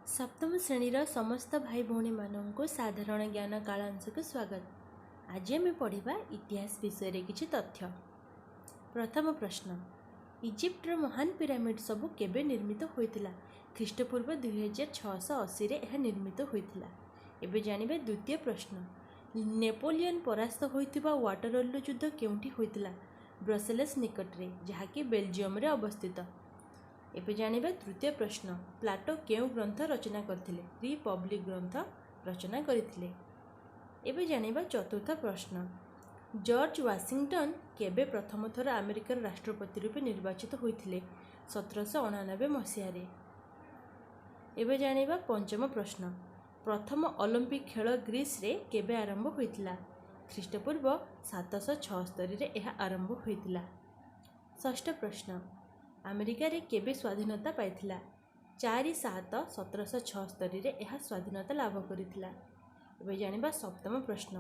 ସପ୍ତମ ଶ୍ରେଣୀର ସମସ୍ତ ଭାଇ ଭଉଣୀମାନଙ୍କୁ ସାଧାରଣ ଜ୍ଞାନ କାଳାଂଶକୁ ସ୍ୱାଗତ। ଆଜି ଆମେ ପଢ଼ିବା ଇତିହାସ ବିଷୟରେ କିଛି ତଥ୍ୟ। ପ୍ରଥମ ପ୍ରଶ୍ନ, ଇଜିପ୍ଟର ମହାନ ପିରାମିଡ଼ ସବୁ କେବେ ନିର୍ମିତ ହୋଇଥିଲା? ଖ୍ରୀଷ୍ଟପୂର୍ବ 2680ରେ ଏହା ନିର୍ମିତ ହୋଇଥିଲା। ଏବେ ଜାଣିବା ଦ୍ୱିତୀୟ ପ୍ରଶ୍ନ, ନେପୋଲିୟନ ପରାସ୍ତ ହୋଇଥିବା ୱାଟରଲୁ ଯୁଦ୍ଧ କେଉଁଠି ହୋଇଥିଲା? ବ୍ରସେଲସ୍ ନିକଟରେ, ଯାହାକି ବେଲଜିୟମରେ ଅବସ୍ଥିତ। ଏବେ ଜାଣିବା ତୃତୀୟ ପ୍ରଶ୍ନ, ପ୍ଲାଟୋ କେଉଁ ଗ୍ରନ୍ଥ ରଚନା କରିଥିଲେ? ରିପବ୍ଲିକ୍ ଗ୍ରନ୍ଥ ରଚନା କରିଥିଲେ। ଏବେ ଜାଣିବା ଚତୁର୍ଥ ପ୍ରଶ୍ନ, ଜର୍ଜ ୱାଶିଂଟନ କେବେ ପ୍ରଥମ ଥର ଆମେରିକାର ରାଷ୍ଟ୍ରପତି ରୂପେ ନିର୍ବାଚିତ ହୋଇଥିଲେ? 1789 ମସିହାରେ। ଏବେ ଜାଣିବା ପଞ୍ଚମ ପ୍ରଶ୍ନ, ପ୍ରଥମ ଅଲିମ୍ପିକ୍ ଖେଳ ଗ୍ରୀସରେ କେବେ ଆରମ୍ଭ ହୋଇଥିଲା? ଖ୍ରୀଷ୍ଟପୂର୍ବ 776ରେ ଏହା ଆରମ୍ଭ ହୋଇଥିଲା। ଷଷ୍ଠ ପ୍ରଶ୍ନ, ଆମେରିକାରେ କେବେ ସ୍ୱାଧୀନତା ପାଇଥିଲା? 4/7/1776ରେ ଏହା ସ୍ୱାଧୀନତା ଲାଭ କରିଥିଲା। ଏବେ ଜାଣିବା ସପ୍ତମ ପ୍ରଶ୍ନ,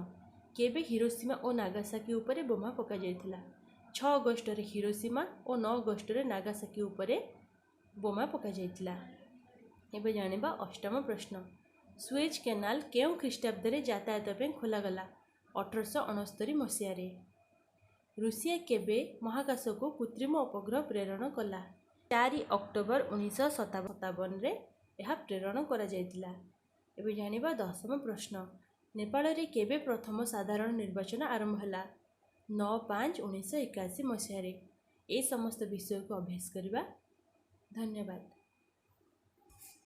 କେବେ ହିରୋସୀମା ଓ ନାଗାସାକି ଉପରେ ବୋମା ପକାଯାଇଥିଲା? 6 ଅଗଷ୍ଟରେ ହିରୋସୀମା ଓ 9 ଅଗଷ୍ଟରେ ନାଗାସାକି ଉପରେ ବୋମା ପକାଯାଇଥିଲା। ଏବେ ଜାଣିବା ଅଷ୍ଟମ ପ୍ରଶ୍ନ, ସୁଏଜ୍ କେନାଲ କେଉଁ ଖ୍ରୀଷ୍ଟାବ୍ଦରେ ଯାତାୟାତ ପାଇଁ ଖୋଲାଗଲା? 1869 ମସିହାରେ। ରୁଷିଆ କେବେ ମହାକାଶକୁ କୃତ୍ରିମ ଉପଗ୍ରହ ପ୍ରେରଣ କଲା? 4 ଅକ୍ଟୋବର 1957ରେ ଏହା ପ୍ରେରଣ କରାଯାଇଥିଲା। ଏବେ ଜାଣିବା ଦଶମ ପ୍ରଶ୍ନ, ନେପାଳରେ କେବେ ପ୍ରଥମ ସାଧାରଣ ନିର୍ବାଚନ ଆରମ୍ଭ ହେଲା? 9/5/1981 ମସିହାରେ। ଏହି ସମସ୍ତ ବିଷୟକୁ ଅଭ୍ୟାସ କରିବା। ଧନ୍ୟବାଦ।